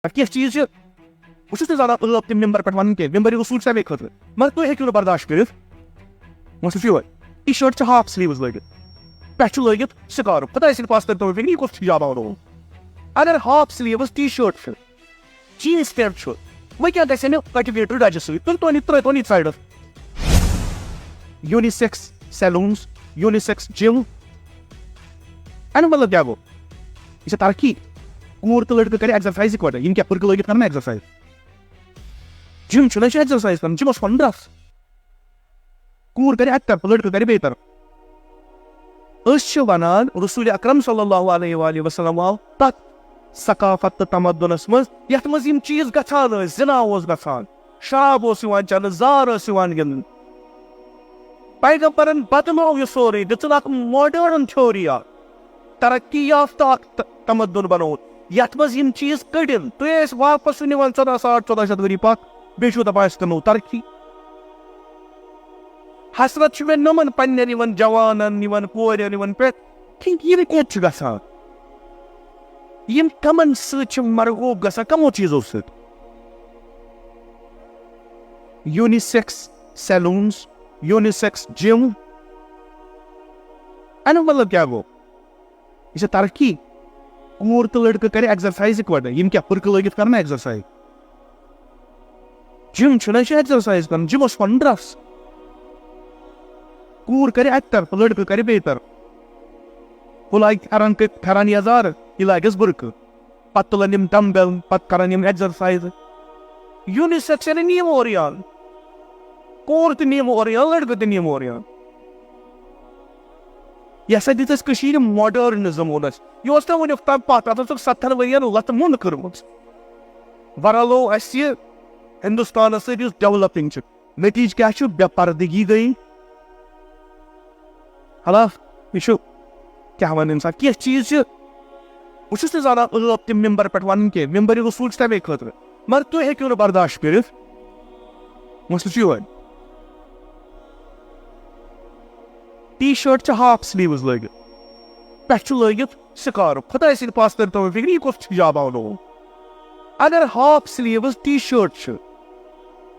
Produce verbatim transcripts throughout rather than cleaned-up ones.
کینٛہہ چیٖز چھِ، بہٕ چھُس نہٕ زانان ٲب تہِ ممبر پٮ۪ٹھ وَنُن کینٛہہ، ممبر رسول چھُ تَمے خٲطرٕ، مگر تُہۍ ہیٚکِو نہٕ برداشت کٔرِتھ۔ وۄنۍ چھُ یِہوٚے، ٹی شٲٹ چھِ ہاف سلیٖوٕز لٲگِتھ، پٮ۪ٹھٕ چھُ لٲگِتھ سکارف۔ خۄداے سٕنٛدِ پاسہٕ کٔرۍتو مےٚ فِکرِ، یہِ کُس حجاب آو نوٚو؟ اگر ہاف سلیٖوٕز ٹی شٲٹ چھُ، جینز پینٹ چھُ، وۄنۍ کیٛاہ گژھِ مےٚ کلٹِویٹر ڈجہِ سۭتۍ؟ تُلۍ تون یہِ، ترٛٲے تون یہِ سایڈس۔ یونیسیکس سیلونز، یونیسیکس جم، اَمیُک مطلب کیٛاہ گوٚو؟ یہِ چھےٚ ترقی۔ کوٗر تہٕ لڑکہٕ کرِ ایکسرسایز یِکوٹہٕ۔ یِم کیٛاہ، پٔرکہٕ لٲگِتھ کرن ایکسرسایز؟ جم چھُنہ، یہِ چھُ ایکسرسایز کران، جمس وَن ڈرٛس۔ کوٗر کرِ اَکہِ طرفہٕ، لڑکہٕ کرِ بیٚیہِ طرفہٕ۔ أسۍ چھِ وَنان، رسول اکرم صلی اللہ علیہ وآلہ وسلم آو تَتھ ثقافت تہٕ تمدنس منٛز، یَتھ منٛز یِم چیٖز گژھان ٲسۍ، زِنا اوس گژھان، شراب اوس یِوان چٮ۪نہٕ، زار ٲس یِوان گِنٛدنہٕ۔ پیغمبرن بدلوو یہِ سورُے، دِژٕن اکھ ماڈرن تھیوری اکھ، ترقی یافتہٕ اکھ ت-، تمدن بنووُن، یتھ منٛز یِم چیٖز کٔڑِن۔ تُہۍ ٲسۍ واپس نِوان ژۄداہ ساڑ ژۄداہ شیٚتھ ؤری پتھ، بیٚیہِ چھُو دپان اَسہِ کٕنو ترقی۔ حسرت چھُ مےٚ نۄمن پننٮ۪ن یِمن جوانن، یِمن کورٮ۪ن، یِمن پٮ۪ٹھ، کہِ یِم کوٚت چھِ گژھان؟ یِم کمن سۭتۍ چھِ مرغوب گژھان، کمو چیٖزو سۭتۍ؟ یونیسیکس سیلونز، یونیسیکس جم۔ اَمیُک مطلب کیٛاہ گوٚو؟ یہِ چھےٚ ترقی۔ کوٗر تہٕ لڑکہٕ کرِ ایکسرسایز یِکوٹہٕ۔ یِم کیٛاہ، پٔرکہٕ لٲگِتھ کرن ایکسرسایز؟ جم چھُنہ، یہِ چھُ ایکسرسایز کران، جمس وَن ڈرٛس۔ کوٗر کرِ اَکہِ طرفہٕ، لڑکہٕ کرِ بیٚیہِ طرفہٕ۔ ہُہ لاگہِ پھٮ۪رن کٔرِتھ پھٮ۪رن یزار، یہِ لاگٮ۪س بُرقہٕ۔ پتہٕ تُلن یِم ڈمبل، پتہٕ کرن یِم ایکسرسایز۔ یونیسیکس یعنی نیم عریان۔ کوٗر تہِ نیم عریان، لڑکہٕ تہِ نیم عریان۔ یہِ ہسا دِژ اَسہِ کٔشیٖرِ ماڈرنزم، اوٚن اَسہِ۔ یہِ اوس نہٕ وُنیُک تام پتھ، اَتھ ٲسٕکھ ستتھن ؤرین لتہٕ موٚنٛڈ کٔرمٕژ۔ ورلو اَسہِ یہِ ہندوستانس سۭتۍ یُس ڈیولپنگ چھِ، نتیجہٕ کیٛاہ چھُ؟ بے پردگی گٔیی۔ خلاف، یہِ چھُ کیٛاہ وَنہٕ اِنسان؟ کینٛہہ چیٖز چھِ، بہٕ چھُس نہٕ زانان ٲب تہِ ممبر پٮ۪ٹھ وَنُن کینٛہہ، ممبر رسول چھُ تَمے خٲطرٕ، مگر تُہۍ ہیٚکِو نہٕ برداشت کٔرِتھ۔ مسلہٕ چھُ یِہوٚے، ٹی شٲٹ چھِ ہاف سلیٖوٕز لٲگِتھ، پٮ۪ٹھٕ چھُ لٲگِتھ سکارف۔ خۄداے سٕنٛدِ پاسہٕ کٔرۍتو مےٚ فِکرِ، یہِ کُس حجاب آو نوٚو؟ اگر ہاف سلیٖوٕز ٹی شٲٹ چھِ،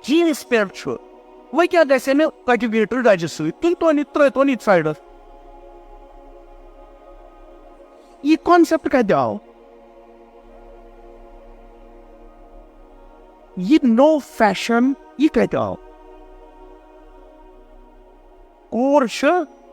جینز پینٹ چھُ، وۄنۍ کیٛاہ گژھِ مےٚ کلٹِویٹر ڈجہِ سۭتۍ؟ تُلۍ تون یہِ، ترٛٲے تون یہِ سایڈس۔ یہِ کانسیپٹ کتہِ آو؟ یہِ نوٚو فیشن، یہِ کتہِ آو؟ کوٗر چھِ،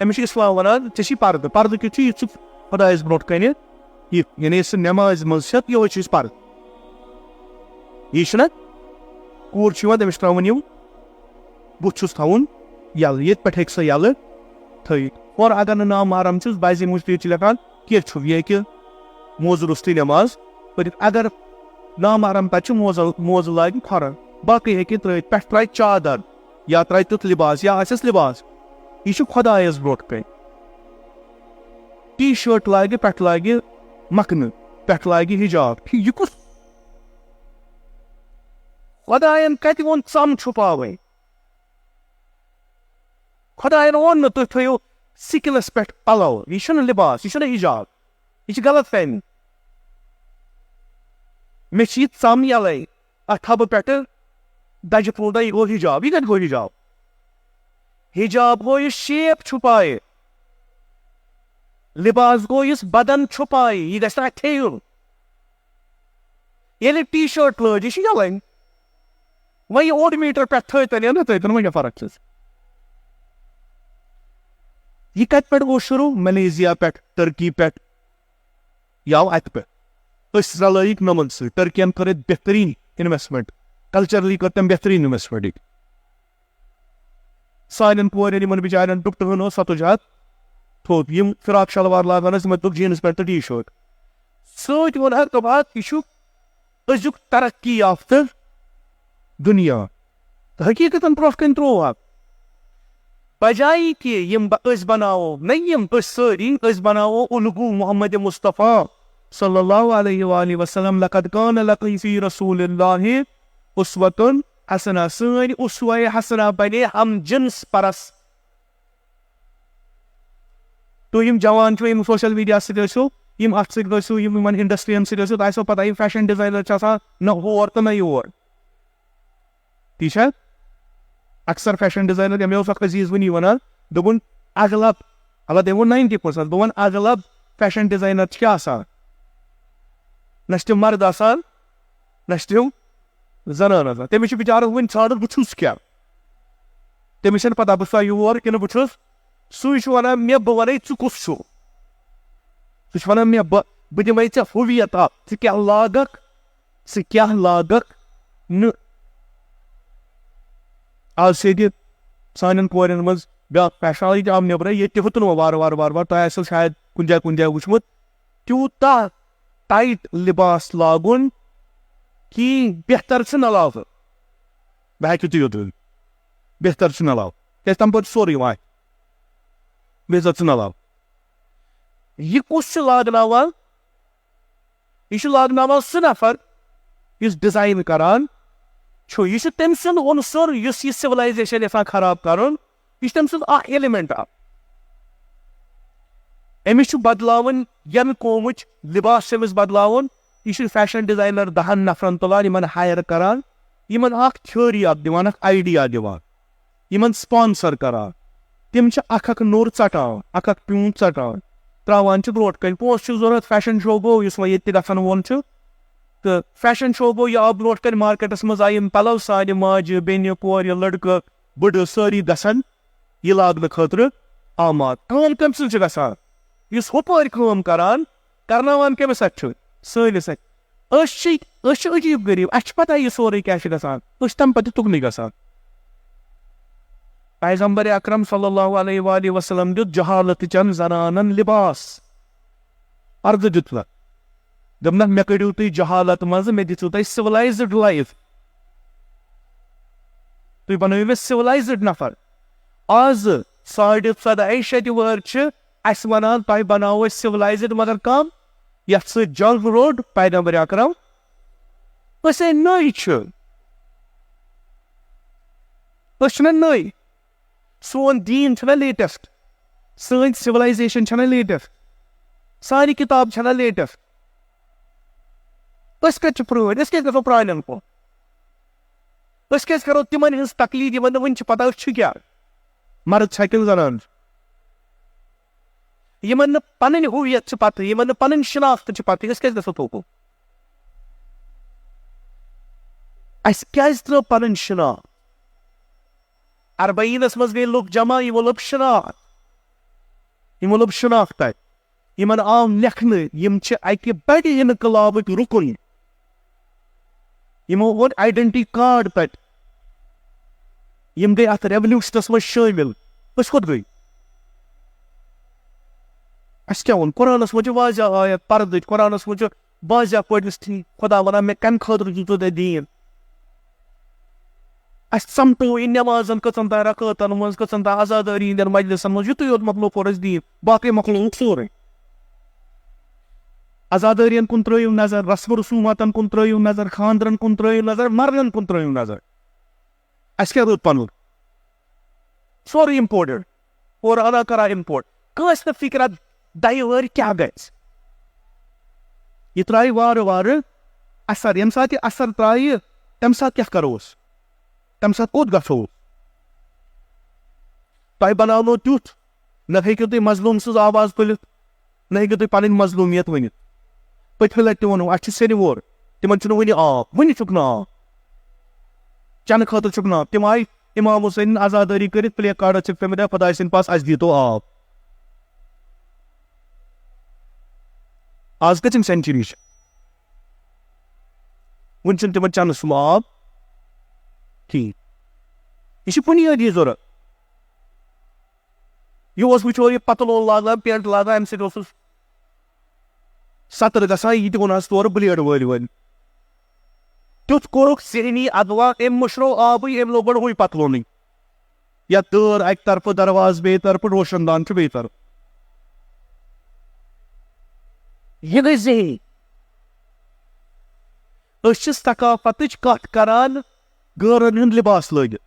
أمِس چھُ اسلام ونان، ژےٚ چھی پردٕ۔ پردٕ کیُتھ چھُ؟ یہِ چھُ خۄدایس برونٛٹھ کنہِ، یہِ، یعنی سُہ نمازِ منٛز چھِ، یِہوٚے چھُ أسۍ پردٕ۔ یہِ چھُنہ؟ کوٗر چھِ یِوان، تٔمِس چھِ ترٛاوان یِم، بُتھ چھُس تھاوُن یَلہٕ، ییٚتہِ پٮ۪ٹھ ہیٚکہِ سۄ یَلہٕ تھٲیِتھ۔ اور اگر نہٕ نامحرم چھُس، بعضی مُجتہد چھِ لیکھان، کینٛہہ چھُ، یہِ ہیٚکہِ موزٕ روٚستُے نٮ۪ماز پٔرِتھ۔ اگر نامحرم تَتہِ چھُ، موزٕ، موزٕ لاگہِ کھۄرَن، باقٕے ہیٚکہِ ترٛٲیِتھ، پٮ۪ٹھٕ ترٛایہِ چادر یا ترٛایہِ تیُتھ لِباس یا آسٮ۪س لِباس۔ یہِ چھُ خۄدایَس برونٛٹھ کَنہِ۔ ٹی شٲٹ لاگہِ، پٮ۪ٹھٕ لاگہِ مَکھنہٕ، پٮ۪ٹھٕ لاگہِ حِجاب۔ یہِ کُس؟ خۄدایَن کَتہِ ووٚن ژَم چھُپاوٕنۍ؟ خۄدایَن ووٚن نہٕ تُہۍ تھٲیِو سِکِنَس پٮ۪ٹھ پَلَو۔ یہِ چھُنہٕ لِباس، یہِ چھُنہٕ حِجاب۔ یہِ چھِ غلط فہمی۔ مےٚ چھِ یہِ ژَم یَلَے، اَتھ تھاوٕ بہٕ پٮ۪ٹھٕ دَجہِ پھوٚل دار، یہِ گوٚو حِجاب۔ یہِ کَتہِ گوٚو حِجاب؟ حِجاب گوٚو یُس شیپ چھُپایہِ۔ لِباس گوٚو یُس بدن چھُپایہِ۔ یہِ گژھِ نہٕ اَتھے یُن۔ ییٚلہِ ٹی شٲٹ لٲج، یہِ چھِ یَلَے۔ وۄنۍ یہِ اوٚڑ میٖٹر پٮ۪ٹھ تھٲے تَن یا نہ تھٲے تَن، وۄنۍ کیٛاہ فرق چھَس؟ یہِ کَتہِ پٮ۪ٹھ گوٚو شروٗع؟ ملیزیا پٮ۪ٹھ، ٹرکی پٮ۪ٹھ، یہِ آو اَتہِ پٮ۪ٹھ۔ أسۍ رلٲیِکھ نۄمَن سۭتۍ۔ ٹرکیَن کٔر اَتہِ بہتریٖن اِنوٮ۪سٹمٮ۪نٛٹ، کلچرلی کٔر تٔمۍ بہتریٖن اِنوٮ۪سٹمٮ۪نٛٹ ییٚتہِ۔ سانٮ۪ن کورٮ۪ن، یِمَن بِچارٮ۪ن ڈُپٹہٕ ہن اوس، سۄ تُج اَتھ تھوٚد۔ یِم فراک شلوار لاگان ٲسۍ، تِمَن تُج جینز پینٹ تہٕ ٹی شٲٹ۔ سۭتۍ ووٚن اَتھ، دوٚپ اَتھ، یہِ چھُ أزیُک ترقی یافتہٕ دُنیا۔ تہٕ حقیٖقتاً برٛونٛہہ کَنہِ ترٛوو اَکھ۔ بجایہِ کہِ یِم بہ-، أسۍ بناوو، نہ یِم، أسۍ سٲری، أسۍ بناوو الگو محمد مصطفیٰ صلی اللہ علیہ وآلہ وسلم۔ لقد کان لکم فی رسول اللہ اسوۃ حسنہ۔ سٲنۍ اسوہ حسنہ بنے ہم جنس پرس۔ تُہۍ یِم جوان چھِو، یِم سوشل میڈیا سۭتۍ ٲسِو، یِم اَتھ سۭتۍ ٲسِو، یِم یِمَن انڈسٹریَن سۭتۍ ٲسِو، تۄہہِ آسیو پَتہ، یِم فیشن ڈِزاینَر چھِ آسان نہ ہور تہٕ نہ یور۔ ٹھیٖک چھا؟ اکثر فیشن ڈِزاینَر، یہِ مےٚ اوس اَکھ عزیٖز وٕنی وَنان، دوٚپُن، اغلب، مطلب، تٔمۍ ووٚن ناینٹی پٔرسنٹ، بہٕ وَنہٕ اغلب فیشن ڈِزاینَر چھِ کیٛاہ آسان؟ نہ چھِ تِم مرد آسان، نہ چھِ تِم زنان آسان۔ تٔمِس چھُ بِچارَس وٕنہِ ژھانٛڈُن، بہٕ چھُس کیٛاہ؟ تٔمِس چھَنہٕ پَتہ بہٕ چھُسا یور کِنہٕ بہٕ چھُس۔ سُے چھُ وَنان مےٚ، بہٕ وَنے ژٕ کُس چھُکھ۔ سُہ چھُ وَنان مےٚ، بہٕ، بہٕ دِمَے ژےٚ ہویت اَکھ، ژٕ کیٛاہ لاگَکھ، ژٕ کیٛاہ لاگَکھ نہٕ۔ آز چھِ ییٚتہِ سانٮ۪ن کورٮ۪ن منٛز بیٛاکھ فیشن، یہِ تہِ آو نٮ۪برَے، ییٚتہِ تہِ ہیوٚتُن وۄنۍ وارٕ وارٕ وارٕ وارٕ۔ تۄہہِ آسیو شاید کُنہِ جایہِ، کُنہِ جایہِ وٕچھمُت، تیوٗتاہ ٹایٹ لباس لاگُن کہِ بہتر چھُنہٕ علاوٕ۔ بہٕ ہیٚکِو تُہۍ یوٚت ؤنِتھ، بہتر چھُنہٕ علاوٕ، کیٛازِ تَمہِ پَتہٕ چھُ سورُے یِوان اَتھِ۔ بہتر چھُنہٕ علاوٕ۔ یہِ کُس چھُ لاگناوان؟ یہِ چھُ لاگناوان سُہ نفر یُس ڈیزاین کران چھُ۔ یہِ چھُ تٔمۍ سُنٛد عنصر یُس یہِ سِولایزیشن یژھان خراب کرُن۔ یہِ چھُ تٔمۍ سُنٛد اکھ ایلیمنٹ اکھ۔ أمِس چھُ بدلاوُن، ییٚمہِ قومٕچ لباس چھُ أمِس بدلاوُن۔ یہِ چھُ فیشن ڈیزاینر دہن نفرن تُلان، یِمن ہائر کران، یِمن اکھ تھیوری اکھ دِوان، اکھ آئیڈیا دِوان، یِمن سپانسر کران۔ تِم چھِ اکھ اکھ نوٚر ژٹان، اکھ اکھ پیوٗنت ژٹان، تراوان چھِ برونٛٹھ کَنہِ۔ پونٛسہٕ چھُ ضروٗرت، فیشن شو گوٚو، یُس وۄنۍ ییٚتہِ تہِ گژھن وول چھُ۔ تہٕ فیشن شو گوٚو، یہِ آو برونٛٹھ کَنہِ مارکیٹس منٛز، آیہِ یِم پَلو، سانہِ ماجہِ، بیٚنہِ، کورِ، لٔڑکہٕ، بٕڑٕ، سٲری گژھن یہِ لاگنہٕ خٲطرٕ آماد۔ کٲم کٔمۍ سٕنٛز چھِ گژھان؟ یُس ہُپٲرۍ کٲم کران، کرناوان کٔمِس اَتھِ چھُ؟ سٲنِس اَتھِ۔ أسۍ چھِ، أسۍ چھِ عجیٖب غریٖب، اَسہِ چھِ پَتہ یہِ سورُے کیٛاہ چھِ گژھان، أسۍ چھِ تَمہِ پَتہٕ تہِ تُکنُے گژھان۔ پیغمبر اکرم صلی اللہ علیہ وآلہ وسلم دیُت جہالت چٮ۪ن زنانن لباس، پردٕ دیُتنکھ۔ دوٚپنکھ، مےٚ کٔڑِو تُہۍ جہالت منٛزٕ، مےٚ دِژوٕ تۄہہِ سِولایزٕڈ لایف، تُہۍ بنٲوِو مےٚ سِولایزٕڈ نفر۔ آزٕ ساڑِ ژۄدہے شیٚتہِ وٕہٕرۍ چھِ اَسہِ وَنان، تۄہہِ بناوو أسۍ سِولایزٕڈ، مگر کم؟ یَتھ سۭتۍ جنگ روٚٹ پیغمبر اکرم۔ أسۍ ہے نٔوۍ چھِ، أسۍ چھِنہ نٔوۍ؟ سون دیٖن چھُنہ لیٹسٹ؟ سٲنۍ سِولایزیشن چھَنہ لیٹسٹ؟ سانہِ کِتاب چھَنہ لیٹسٹ؟ أسۍ کَتہِ چھِ پرٛٲنۍ؟ أسۍ کیٛازِ گژھو پرٛانٮ۪ن کُن؟ أسۍ کیٛازِ کَرو تِمن ہٕنٛز تقلید، یِمن نہٕ وٕنہِ چھِ پتہ أسۍ چھِ کیٛاہ؟ مرد چھا کِنہٕ زنان چھِ؟ یِمن نہٕ پنٕنۍ ہویت چھِ پتہ، یِمن نہٕ پنٕنۍ شناخت چھِ پتہ، أسۍ کیٛازِ گژھو توکُن؟ اَسہِ کیٛازِ ترٲو پنٕنۍ شناخت؟ اربعینس منٛز گٔے لُکھ جمع، یِمو لوٚب شناخت، یِمو لوٚب شناخت تَتہِ۔ یِمن آو لیکھنہٕ، یِم چھِ اَکہِ بڑِ انقلابٕکۍ رُکُن۔ یِمو ووٚن آئیڈینٹی کارڈ تَتہِ۔ یِم گٔے اَتھ ریولوشنس منٛز شٲمِل۔ أسۍ کوٚت گٔے؟ اَسہِ کیٛاہ ووٚن؟ قرآنس منٛز چھِ واضح آیت پردٕچ، قرآنس منٛز چھُ واضح پٲٹھۍ، یُس ٹھیٖک خۄدا وَنان، مےٚ کَمہِ خٲطرٕ دیُتوٕ تۄہہِ دیٖن؟ اَسہِ ژَمٹو یہِ نٮ۪مازن کٔژَن تام رکٲژن منٛز، کٔژَن تام عزادٲری ہٕنٛدٮ۪ن مجلسن منٛز، یُتُے یوت مۄکلو کوٚر اَسہِ دیٖن، باقٕے مۄکلووُکھ سورُے۔ عزادٲرین کُن ترٲیِو نظر، رسم و رسوماتن کُن ترٲیِو نظر، خاندرن کُن ترٲیِو نظر، مرنن کُن ترٲیِو نظر۔ اَسہِ کیٛاہ روٗد پَنُن؟ سورُے اِمپورٹڈ۔ اورٕ اَنان کران اِمپورٹ۔ کٲنٛسہِ نہٕ فِکرا دَیہِ وٲرۍ کیٛاہ گژھِ۔ یہِ ترٛایہِ وارٕ وارٕ اَثر۔ ییٚمہِ ساتہٕ یہِ اَثر ترٛایہِ، تَمہِ ساتہٕ کیٛاہ کَرو أسۍ؟ تَمہِ ساتہٕ کوٚت گژھو؟ تۄہہِ بَناونو تیُتھ، نہ ہیٚکِو تُہۍ مظلوٗم سٕنٛز آواز تُلِتھ، نہ ہیٚکِو تُہۍ پَنٕنۍ مظلوٗمیت ؤنِتھ۔ پٔتمہِ لَٹہِ تہِ ووٚنوُ، اَسہِ چھُ سیٚنہِ وور، تِمَن چھُنہٕ وُنہِ آب، وُنہِ چھُکھ نہٕ آب۔ چٮ۪نہٕ خٲطرٕ چھُکھ نہٕ آب۔ تِم آیہِ اِمام حُسینَن عزادٲری کٔرِتھ، پلے کارڈَس چھِکھ پیٚمٕتۍ، "خۄداے سٕنٛدِ پاس، اَسہِ دیٖتو آب۔" آز کٔژِم سینچری چھِ؟ وُنہِ چھُنہٕ تِمَن چٮ۪نہٕ سُم آب کِہیٖنۍ۔ یہِ چھِ بُنیٲدی ضوٚرَتھ۔ یہِ اوس بِچور یہِ پَتلوٗن لاگان، پینٹ لاگان، اَمہِ سۭتۍ اوسُس ستر گژھان، یہِ تہِ ووٚنہَس تورٕ بلیڈ وٲلۍ وٲلۍ۔ تیُتھ کوٚرُکھ ذہنی اغوا، أمۍ مٔشرو آبٕے، أمۍ لوگ گۄڈٕ ہُے پَتلوٗنٕے۔ یا دٲر اَکہِ طرفہٕ، دروازٕ بیٚیہِ طرفہٕ، روشن دان چھُ بیٚیہِ طرفہٕ۔ یہِ گٔے ذہنی۔ أسۍ چھِ ثقافتٕچ کَتھ کران، غٲرن ہُنٛد لباس لٲگِتھ۔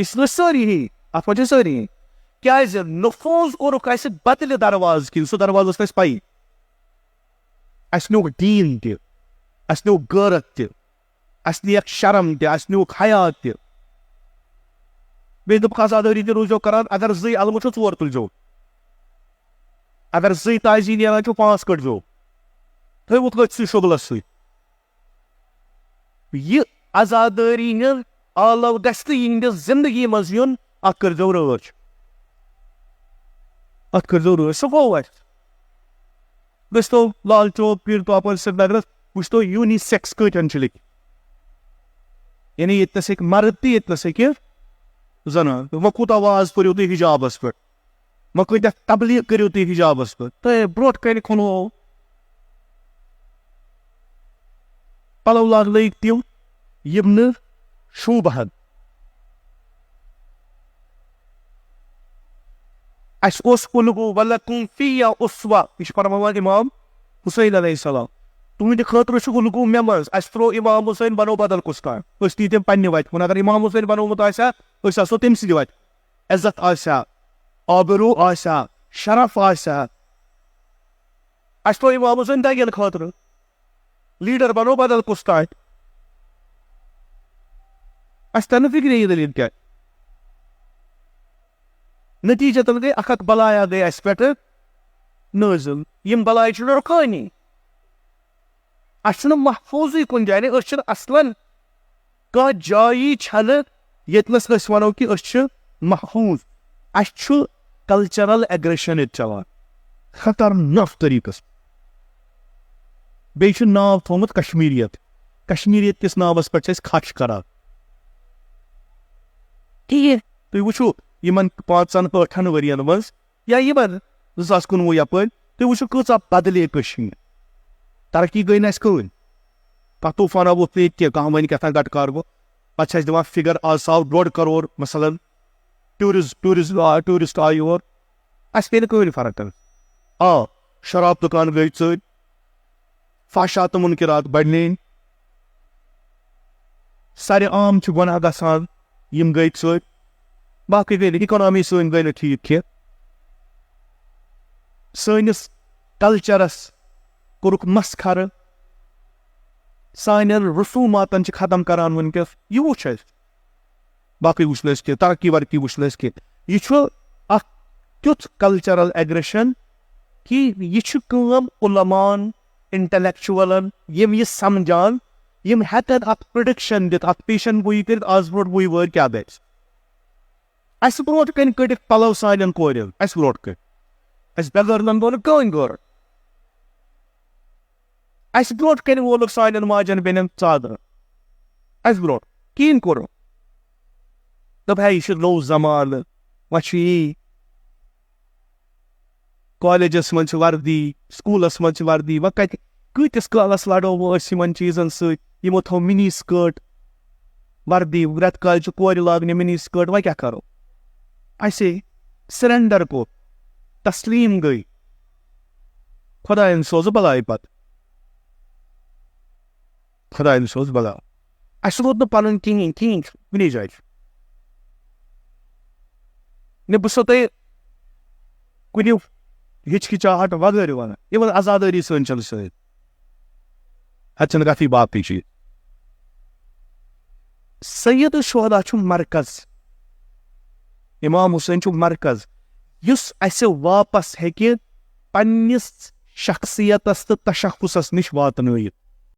أسۍ چھِنہٕ سٲری ہی، اَتھ منٛز چھِ سٲری ہی۔ کیازِ؟ نفوذ کوٚرُکھ اسہِ بدلہِ دروازٕ کِنۍ، سُہ دروازٕ ٲس نہٕ اسہِ پَیی۔ اسہِ نیوٗکھ دیٖن تہِ، اسہِ نیوٗکھ غٲرت تہِ، اسہِ نیکھ شرم تہِ، اسہِ نیوٗکھ حیا تہِ۔ بیٚیہِ دوٚپُکھ، عزادٲری تہِ روٗزیو کران، اگر زٕے علمہٕ چھِو، ژور تُلزیو۔ اگر زٕے تعزیٖہ نیران چھِو، پانٛژھ کٔڑزیو۔ تھٲیوُکھ أتھۍ سٕے شُغلس سۭتۍ۔ یہِ عزادٲری ہٕنٛز آلو گژھِ نہٕ یِہنٛدِس زندگی منٛز یُن، اتھ کٔرزیو رٲچھ۔ اتھ کٔرزیو رٲچھ۔ سُہ گوٚو اَسہِ۔ گٔژھتو لال چوک، پیٖر تاپر، سرینگرس، وٕچھتو یوٗنی سیکس کۭتٮ۪ن چھِ لیکھِتھ۔ یعنی ییٚتنس ہیٚکہِ مرد تہِ، ییٚتنس ہیٚکہِ زنان۔ وۄنۍ کوٗتاہ واز پٔرِو تُہۍ حجابس پٮ۪ٹھ؟ وۄنۍ کۭتیاہ تبلیغ کٔرِو تُہۍ حجابس پٮ۪ٹھ؟ تۄہہِ برونٛٹھ کنہِ کھُلوو۔ پلو لاگنٲیِکھ تِم، یِم نہٕ شوٗبہٕ ہن۔ اسہِ اوس الگو، ولکم فی اسوہ، یہِ چھُ فرماوان امام حسین علیہ السلام۔ تُہنٛدِ خٲطرٕ چھُ الگو مےٚ منٛز، اسہِ ترٛوو امام حسین، بنو بدل کُس تام۔ أسۍ تہِ تِم پننہِ وتہِ کُن۔ اگر امام حسین بنومُت آسہِ ہا، أسۍ آسو تٔمۍ سٕنٛدِ وتہِ۔ عزت آسہِ ہا، آبروٗ آسہِ ہا، شرف آسہِ ہا۔ اسہِ ترٛوو امام حسین دگن خٲطرٕ۔ لیڈر بنو بدل کُس تام۔ اسہِ تر نہٕ فکرے یہِ دٔلیٖل کیٛاہ۔ نتیجتن گٔے اکھ اکھ بلایا گٔے اسہِ پٮ۪ٹھ نٲزِل۔ یِم بلاے چھِ رُکٲنی۔ اسہِ چھُنہٕ محفوٗظٕے کُنہِ جایہِ۔ أسۍ چھِنہٕ اصلن کانٛہہ جایی چھنہٕ ییٚتنس أسۍ ونو کہِ أسۍ چھِ محفوٗظ۔ اسہِ چھُ کلچرل ایگریشن ییٚتہِ چلان خطرناک طریٖقس۔ بیٚیہِ چھُ ناو تھوٚومُت کشمیٖریت۔ کشمیٖریت کِس ناوس پٮ۪ٹھ چھِ أسۍ کھش کران۔ ٹھیٖک۔ تُہۍ وٕچھِو یِمن پانٛژن ٲٹھن ؤرین منٛز یا یِمن زٕ ساس کُنوُہ یپٲرۍ، تُہۍ وٕچھِو کۭژاہ بدلے کٔشیٖر۔ ترقی گٔے نہٕ اَسہِ کٕہٕنۍ۔ کانٛہہ طوٗفانا ووٚتھ نہٕ ییٚتہِ کینٛہہ، کانٛہہ وَنہِ کیٛاہ تام گٹہٕ کار گوٚو۔ پتہٕ چھِ اَسہِ دِوان فِگر، آز آو ڈۄڈ کرور مثلاً ٹوٗرِز-، ٹوٗرِز-، آ، ٹوٗرِسٹ آے یور۔ اَسہِ پیٚیہِ نہٕ کٕہٕنۍ فرق تَمہِ سۭتۍ۔ آ، شراب دُکان گٔے ژٔرۍ، فحشا تہٕ مُنکِرات بڑلیٚنۍ۔ سرِ عام چھِ گۄناہ گژھان، یِم گٔے ژٔرۍ۔ باقٕے گٔے نہٕ، اِکانامی سٲنۍ گٔے نہٕ ٹھیٖک کینٛہہ۔ سٲنِس کلچرس کوٚرُکھ مسخرٕ۔ سانٮ۪ن رسوٗماتن چھِ ختم کران وٕنکیٚس۔ یہِ وٕچھ اَسہِ۔ باقٕے وٕچھ نہٕ أسۍ کینٛہہ، ترقی ورقی وٕچھ نہٕ أسۍ کینٛہہ۔ یہِ چھُ اکھ تیُتھ کلچرل ایگریشن کہِ یہِ چھِ کٲم علماہن، انٹلیکچوئلن، یِم یہِ سمجھان، یِم ہٮ۪کن اتھ پرڈکشن دِتھ، اتھ پیشن گویی کٔرِتھ، از برونٛٹھ وُہہِ وٕہٕرۍ کیٛاہ گژھِ۔ اسہِ برونٛٹھ کنہِ کٔڑِکھ پلو سانٮ۪ن کورٮ۪ن، اسہِ برونٛٹھ کنہِ۔ اسہِ بغٲر نندو نہٕ کٕہٕنۍ گٔر۔ اسہِ برونٛٹھ کنہِ وولُکھ سانٮ۪ن ماجن بیٚنٮ۪ن ژادرٕ۔ اسہِ برونٛٹھ کِہیٖنۍ کوٚرُکھ۔ دوٚپ، ہے، یہِ چھُ نوٚو زمانہٕ، وۄنۍ چھُ یی۔ کالجس منٛز چھِ وردی، سکوٗلس منٛز چھِ وردی، وۄنۍ کتہِ، کۭتِس کالس لڑو وۄنۍ أسۍ یِمن چیٖزن سۭتۍ؟ یِمو تھوٚو منی سکٲرٹ وردی، رٮ۪تہٕ کالہِ چھِ کورِ لاگنہِ منی سکٲرٹ، وۄنۍ کیٛاہ کرو؟ اسے سرینڈر کوٚر، تسلیٖم گٔے، خۄداین سوزٕ بلاے پتہٕ۔ خۄداین سوز بلا۔ اسہِ روٗد نہٕ پنُن کِہیٖنۍ، کِہیٖنۍ چھُ کُنی جایہِ چھُ۔ نہ، بہٕ چھُسو تۄہہِ کُنہِ ہِچکِچاہٹ وغٲرٕ ونان، یِمن عزادٲری سٲنۍ چھنہٕ سۭتۍ۔ اتھ چھنہٕ کتھٕے باقٕے چیٖز۔ سید الشہدا چھُ مرکز، امام حسین چھُ مرکز، یُس اسہِ واپس ہیٚکہِ پننِس شخصیتس تہٕ تشخصس نِش واتنٲیِتھ۔